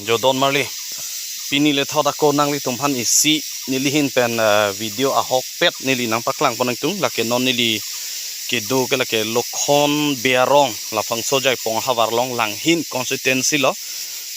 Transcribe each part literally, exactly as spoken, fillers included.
Jo don marli. Pini le thot ako nanglitum aphan isi neli ahin pen, eh, video ahokpet neli nangpaklang pon nangtum, lake non neli kedo ke lake Lokhon Bey arong, labangso Jaipong havar along, Langhin constituency lo,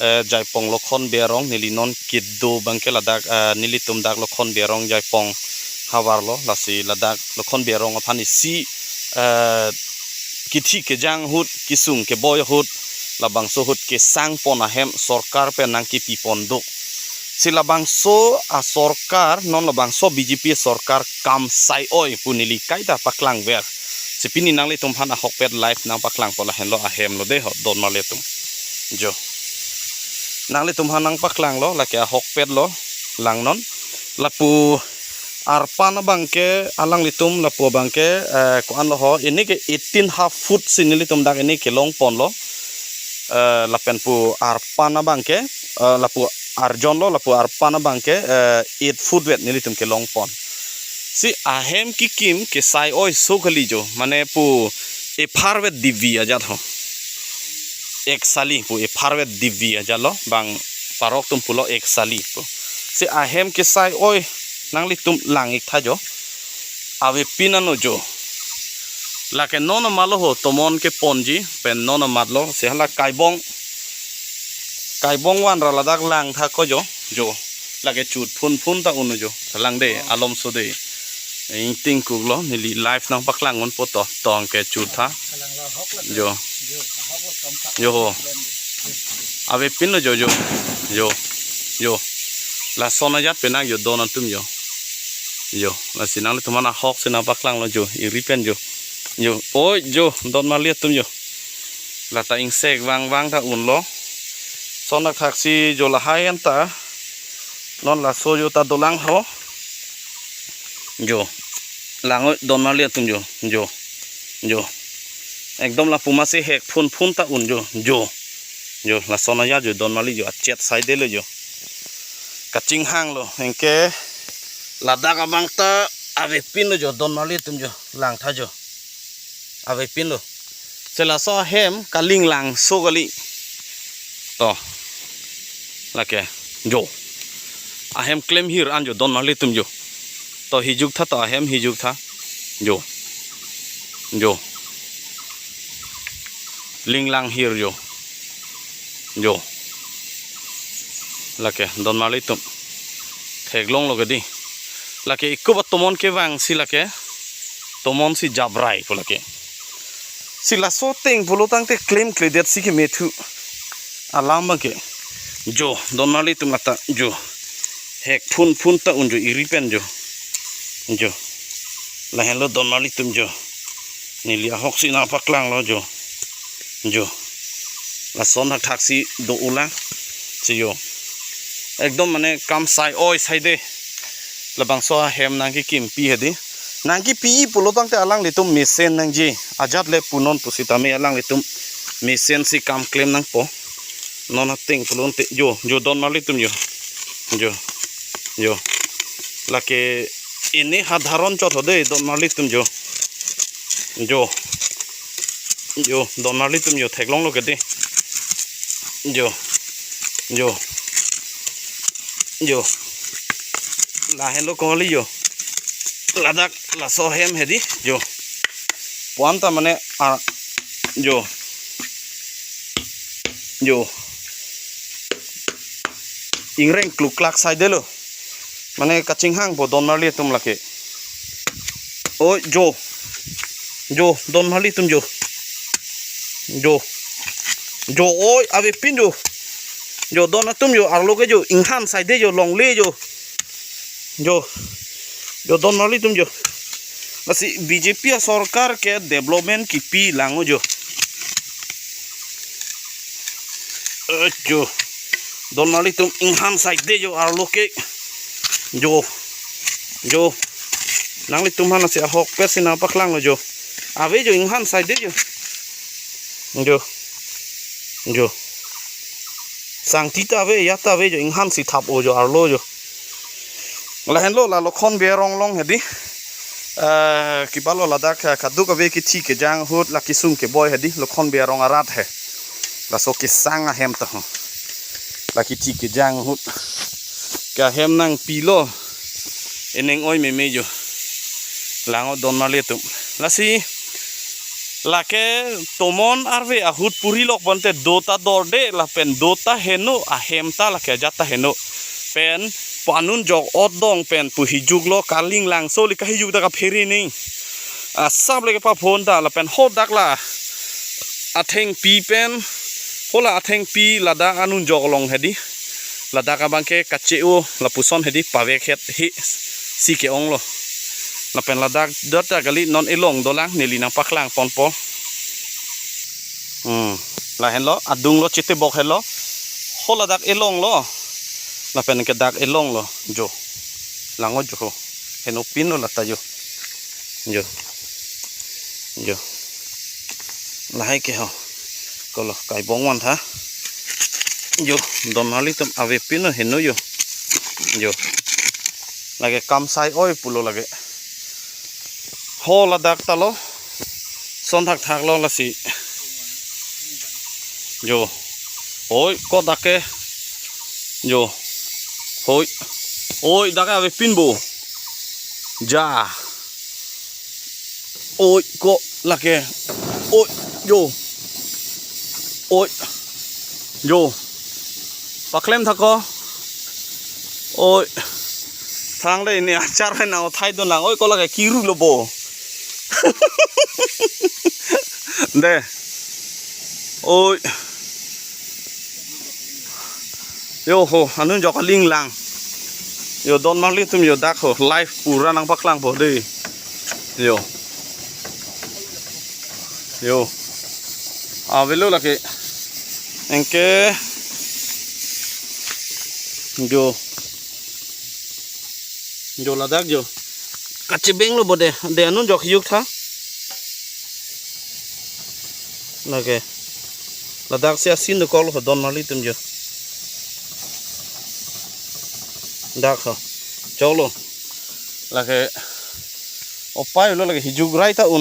eh, Jaipong Lokhon Bey arong, neli non kedo abangke ladak, eh, nelitum dak Lokhon Bey arong Jaipong havar lo, lasi ladak Lokhon Bey arong aphan isi, eh, kithi kejang ahut, kesung keboi ahut, labangso ahut kesang pon ahem sorkar pen nangkepi pon do. Si labangso asorkar, non labangso B J P sorkar kam sai-oi pu neli kaita paklang ver. Si pini nanglitum aphan ahokpet live nangpaklang pon lahenlo ahem lo dei ho don marli atum. Jo. Nanglitum aphan nangpaklang lo, lake ahokpet lo, langnon. Lapu arpan abangke alanglitum lapu abangke, eh, ko-an lo ho, ini ke eighteen half foot si nelitum dak ini kelong pon lo. Eh, lapen pu arpan abangke, eh, lapu arjon lo, lapu arpan abangke, eh, eight foot vet nelitum kelong pon. Si ahem kekim ke sai-oi so kali jo, mane pu ephar vet divi ajat ho. Ek sali pu ephar vet divi ajat lo, bang parok atum pulo ek sali pu. Si ahem ke sai-oi nanglitum lang ik tha jo. Avepin ano jo. Lake non amat lo ho tomon keponji pen non amat lo, si hala kaibong, kaibong van ra ladak lang tha ko jo. Jo. Lake chut phun phun ta un jo. Lang dei, alom so dei. Ingting kuk lo, neli live nangpaklang un poto, tong ke chut tha. Jo. Jo ho. Avepin lo jo, jo. Jo. Jo. Lason ajat penang jo don atum jo. Jo. Lasi nanglitum aphan ahok si nangpaklang lo jo. Iri pen jo. Jo. Oi jo, don marli atum jo. Lata ingsek vang vang ta un lo. Son akhak si jo lahai anta. Non laso jo ta dolang ho. Jo. Lang-oi don marli atum jo. Jo. Jo. Ekdom lapu masi hek phun phun ta un jo. Jo. Jo. Lason ajat jo don marli jo. Achet sai dei lo jo. Kachinghang lo. Anke ladak abang ta avepin lo jo don marli atum jo. Lang tha jo. Avepin lo. Si laso ahem kaling lang so kali. To. Lake. Jo. Ahem klem hir an jo don marli atum jo. To hijuk tha to ahem hijuk tha. Jo. Jo. Ling lang hir jo. Jo. Lake don marli atum. Theklong lo ke dei. Lake ikup atomon kevang si lake. Tomon si jabrai pu lake. Si laso ateng pulo tangte klemkledet si kemethu. Alam abangke. Jo, don marli atum ata, jo. Hek phun phun ta un jo iri pen jo. Jo. Lahenlo don marli atum jo. Neli ahok si nangpaklang lo jo. Jo. Lason thakthak si do-o lang. Si jo. Ekdom mane kam sai-oi sai dei. Labangso ahem nangkekimpi hedi. Nangkepi pulo tangte alanglitum mesen nangji. Ajat le punon pusitame alanglitum mesen si kam klem nangpo. Non ateng pulo tangte jo, jo don marli atum jo. Jo. Jo. Lake ini hadharon chot ho dei don marli atum jo. Jo. Jo, don marli atum jo, theklong lo ke dei. Jo. Jo. Jo. Lahenlo kali jo. Ladak laso ahem hedi jo. Puan ta mane a jo. Jo. Ingreng kluklak sai dei lo. Mane kachinghang po don marli atum lake. Oi jo. Jo don marli atum jo. Jo. Jo oi avepin jo. Jo don atum jo arlo ke jo inghan sai dei jo longle jo. Jo. Jo don marli atum jo. Lasi B J P asorkar ke development kipi lang-o jo. Eh, jo. Don marli atum inghan sai dei jo arlo ke. Jo. Jo. Nanglitum aphan si ahokpet si nangpaklang lo jo. Ave jo inghan sai dei jo. Jo. Jo. Sangti ta ave, ya ta ave jo inghan si thap-o jo arlo jo. Lahenlo la Lokhon Bey arong along hedi. Eh, kipalo ladak, eh, kaduk ave kithi kejang ahut la kesung keboi hedi Lokhon Bey arong arat he. Laso kesang ahem ta ho. Lake thi kejang ahut ke ahem nangpilo. Ening oi meme jo. Lang-o don marli atum. Lasi lake tomon arve ahut puri lok bonte do ta dorde lapen do ta heno, ahem ta lake ajat ta heno. Pen pu anun jok odong pen pu hijuk lo, kaling langso li kahijuk ta kaphere ning. Asap lake paphon ta lapen hodak la athengpi pen, hola athengpi ladak anun jok along hedi. Ladak abangke kache-o lapuson hedi, pavek het he si ke-ong lo. Lapen ladak dot ta kali, non elong dolang, neli nangpaklang ponpo. Hmm. Lahenlo, adung lo, chitebok helo. Ho ladak elong lo. Lapen ke dak elong lo. Jo. Lang-o jo ho. Heno pin lo lata jo. Jo. Jo. Lahai ke ho. Kolo kaibong van tha. Jo. Don marli atum ave pin lo heno jo. Jo. Lake kam sai oi pulo lake. Ho ladak ta lo. Son thakthak lo lasi. Jo. Oi, ko dak ke. Jo. Hoi. Oi, dak ke ave pin bo. Ja. Oi, ko lake. Oi, jo. Oi. Jo. Paklem tha ko. Oi. Thang le ini achar hai na uthai don lang. Oi, ko lake kiru lo bo. De. Oi. Yo ho, anun jok aling lang. Yo, don marli atum yo, dak ho, live pura nangpaklangpo de. Yo. Yo. Avelo lake. Anke. Jo. Jo ladak jo. Kachebeng lo bo de. De anun jok hijuk tha. Lake. Ladak si asin dokok lo ho don marli atum jo. Dak ho. Choklo. Lake. Opai lo lake hijuk rai ta un.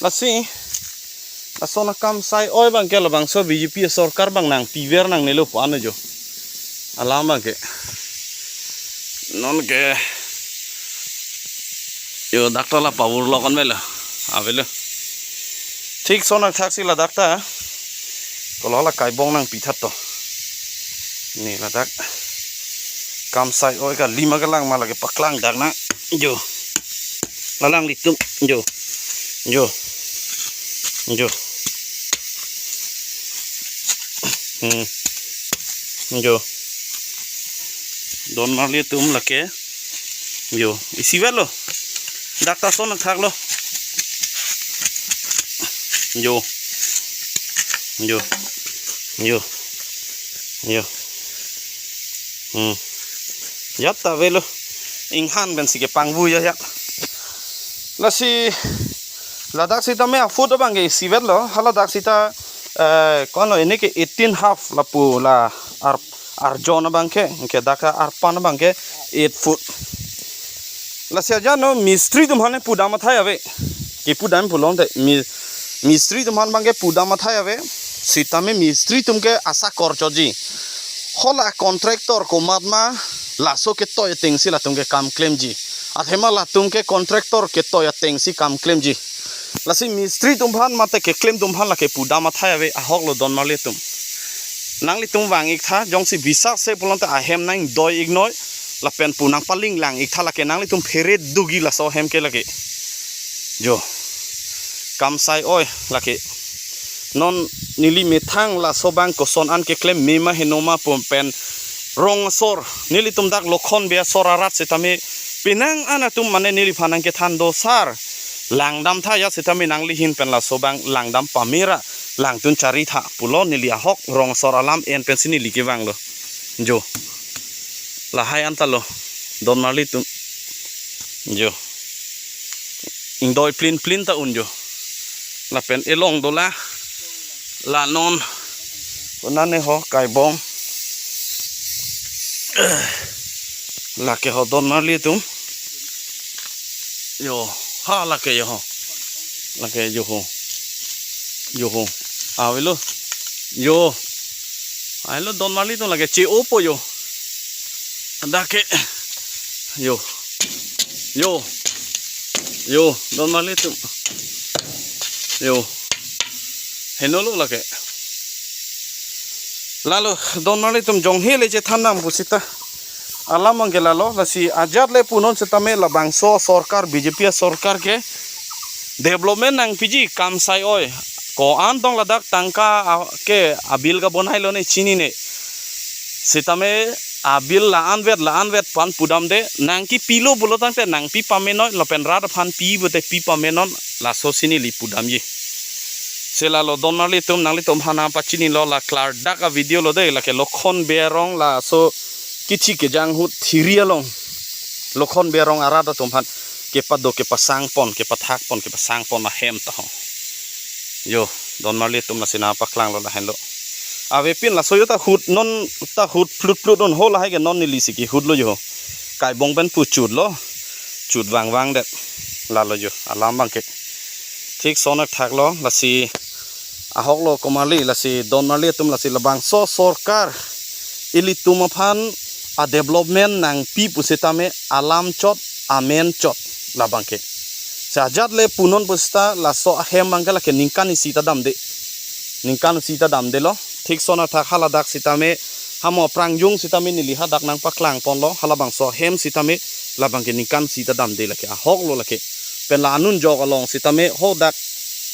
Lasi. Lason akam sai oi abangke labangso B J P sorkar abang nangpiver nangnelo pu ano jo. Alam abangke. Non ke. Yo, dak ta la pavur lo kon melo. Avelo. Thik son athak si ladak ta. Kolo la kaibong nangpi tha to. Ni ladak. Kam sai oi kali ma kalang ma lake paklang dak na. Jo. Lalang litum. Jo. Jo. Jo. Hmm. Jo. Don marli atum lake. Jo. Isivet lo. Dak ta son athak lo. Jo. Jo. Jo. Jo. Hmm. Jat ta avelo. Inghan pen si kepangvui ya ya. Lasi ladak sitame a-foot abangke isivet lo. Haladak sita, eh, kono ini ke eighteen half lapu la ar-, arjon abangke, ke dak arpan abangke eight foot. Lasi aja no mistri atum aphan pudam athai ave. Kepudam pulote mi-, mistri atum aphan abangke pudam athai ave. Sitame mistri atum ke asa korchoji. Hola contractor komat ma laso ketoi ateng si latum ke kam klemji. Athema latum ke contractor ketoi ateng si kam klemji. Lasi mistri atum aphan mate keklem atum aphan lake pudam athai ave, ahok lo don marli atum. Nanglitum vang ik tha, jongsi bisas se pulote ahem nangdoi ik noi, lapen pu nangpaling lang ik tha lake nanglitum phere dogi laso ahem ke lake. Jo. Kam sai oi lake. Non neli methang laso abang koson an keklem mema henoma pum pen rong asor. Nelitum dak Lokhon Bey asor arat sitame penang an atum mane neliphan nangkethan do sar. Langdam tha ya sitame nangli ahin pen laso abang langdam pamera langtun chari tha pulo neli ahok rong asor alam en pensi neli kevang lo. Jo. Lahai anta lo. Don marli atum. Jo. Ingdoi plin plin ta un jo. Lapen elong dola. La non. Konane ho kaibong. Lake ho don marli atum. Jo. Ha lake jo ho. Lake jo ho. Jo ho. Avelo. Jo. Ahelo don marli atum lake che-opo yo. Dak ke. Yo. Yo. Yo, don marli atum. Yo. Henolo lake. Lalo don marli atum jonghe le chethan nang pusita alam abangke lalo, lasi ajat le punon setame labangso sorkar, B J P sorkar ke development nangpiji kam sai oi. Ko-an tong ladak tangka a-, ke abil kabonai lo ne chinine. Setame abil la-anvet la-anvet pu-an pudamde, nangkepilo pulo tangte nangpi pamenoi, lapen rat aphan pi pute pi pamenon, laso si neli pudamji. Se lalo don marli atum, nanglitum aphan nangpachinilo, la klardak a-video lo de, lake Lokhon Bey arong laso kithi kejang ahut thiri along. Lokhon Bey arong arat atum aphan kepado kepasangpon, kepathakpon, kepasangpon ahem ta ho. Yo, don marli atum lasi nangpaklanglo lahenlo. Avepin laso yo ta hut non ta hut plut plut non ho, lahai ke non neli si kehutlo yo. Kaibong pen pu chutlo. Chut vangvang det. Lalo yo, alam abangke. Thik son athak lo, lasi ahok lo komarli, lasi don marli atum, lasi labangso sorkar ilitum aphan a-development nangpi pusitame alam chot, amen chot labangke. Se ajat le punon pusita laso ahem abangke lake ningkan isi ta damde. Ningkan isi ta damdelo. Thik son athak haladak setame hamo aprangjung setame neli hadak nangpaklangponlo, halabangso ahem setame labangke ningkan isi ta damde lake, ahok lo lake. Pen la anun jok along setame hodak,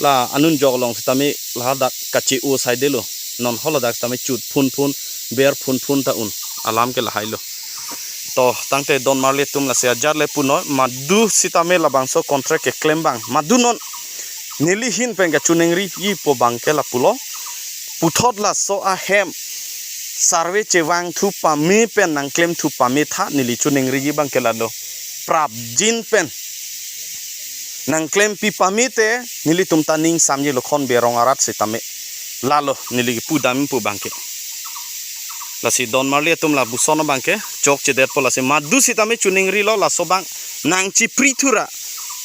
la anun jok along setame lahadak kache-o saidelo. Non haladak setame chut phunphun, ber phunphun ta un. Alam ke lahailo. To, tangte don marli atum, lasi ajat le punon, madu setame labangso contract keklem abang. Madu non neli ahin pen kachiningripo abangke lapulo. Puthot laso ahem survey chevangthu pame pen nangklemthu pame tha, neli chiningriji abangke lalo. Prapjin pen nangklempi pame te nelitum ta ning samji, Lokhon Bey arong arat setame. Lalo neli kepudam pu abangke. Lasi don marli atum, lapuson abangke chokchedetpo, lasi madu setame chiningrilo, laso abang nangchipri thura.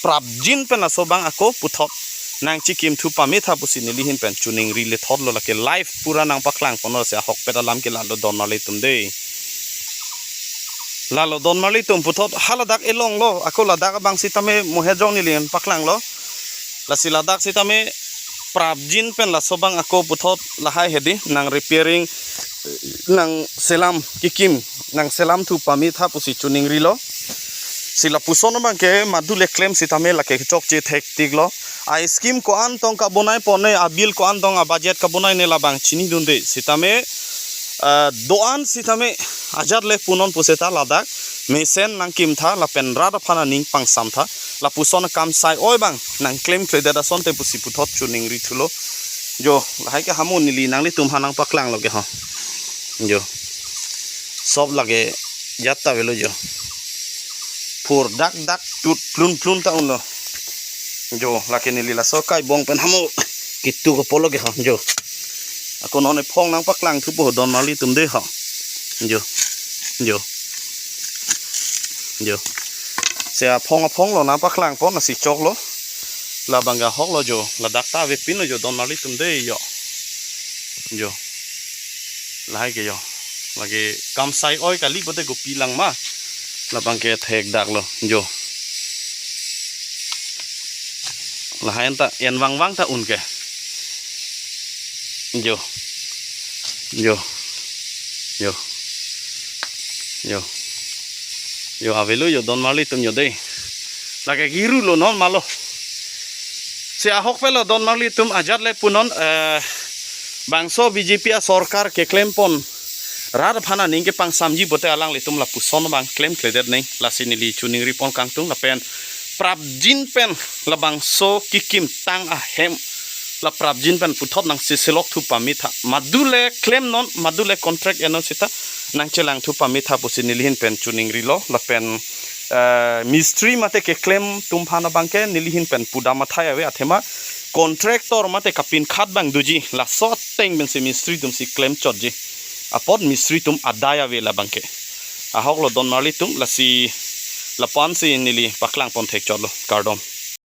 Prapjin pen laso abang ako puthot nangchikimthu pame tha pusi neli ahin pen chiningri lethotlo, lake live pura nangpaklangponlo, si ahokpet alam ke lalo don marli atum de. Lalo don marli atum, puthot haladak elong lo, ako ladak abang setame mohejong neli nangpaklanglo. Lasi ladak setame prapjin pen laso abang ako puthot lahai hedi, nang repairing, nangselam kikim, nangselamthu pame tha pusi chiningrilo. Si lapuson abangke madu le klem setame lake chokche thektiklo. A-scheme ko-an tong kabonaiponne, a-bill ko-an tong, a-budget kabonaine labang chinidunde. Setame, eh, do-an setame ajat le punon pusita ladak mesen nangkim tha, lapen rat aphan aning pangsam tha, lapuson akam sai oi abang nangklemkledet asonte pusi puthot chiningrithulo. Jo, lahai ke hamo neli nanglitum aphan nangpaklanglo ke ho. Jo. Sob lake jat ta avelo jo. Phur dak dak tut plun plun ta unlo. Jo, lake neli laso kaibong pen hamo kitu kopolo ke ho. Jo. Ako non ephong nangpaklangthupo don marli atum de ho. Jo. Jo. Jo. Se aphong aphong lo nangpaklangpon, lasi choklo. Labang ahok lo jo. Ladak ta avepinlo jo don marli atum de yo. Jo. Lahai ke yo. Lake kam sai oi kali pute kopi lang ma. Labang ke thekdaklo. Jo. Lahai ta en vangvang ta un ke. Jo. Jo. Jo. Jo. Jo, avelo jo don marli atum jo de. Lake kiru lo non malo. Si ahokpetlo don marli atum, ajat le punon, eh, bangso B J P asorkar keklempon rat aphan aning kepangsamji pute alanglitum lapuson abang klemkledet nang, lasi neli chiningripon kangtung lapen prapjin pen labangso kikimtang ahem la prapjin pen puthot nangseselokthu pame tha. Madu le klemnon, madu le contract ennon seta nangchelangthu pame tha pusi neli ahin pen chiningrilo lapen, eh, mistri mate keklem atum aphan abangke neli ahin pen pudam athai ave, athema contractor mate kapinkhat abang doji, laso ateng pensi mistri atumsi klemchotji. Apot mistri atum adai ave labangke. Ahoklo don marli atum, lasi lapu-ansi neli paklangpon thekchotlo, kardom.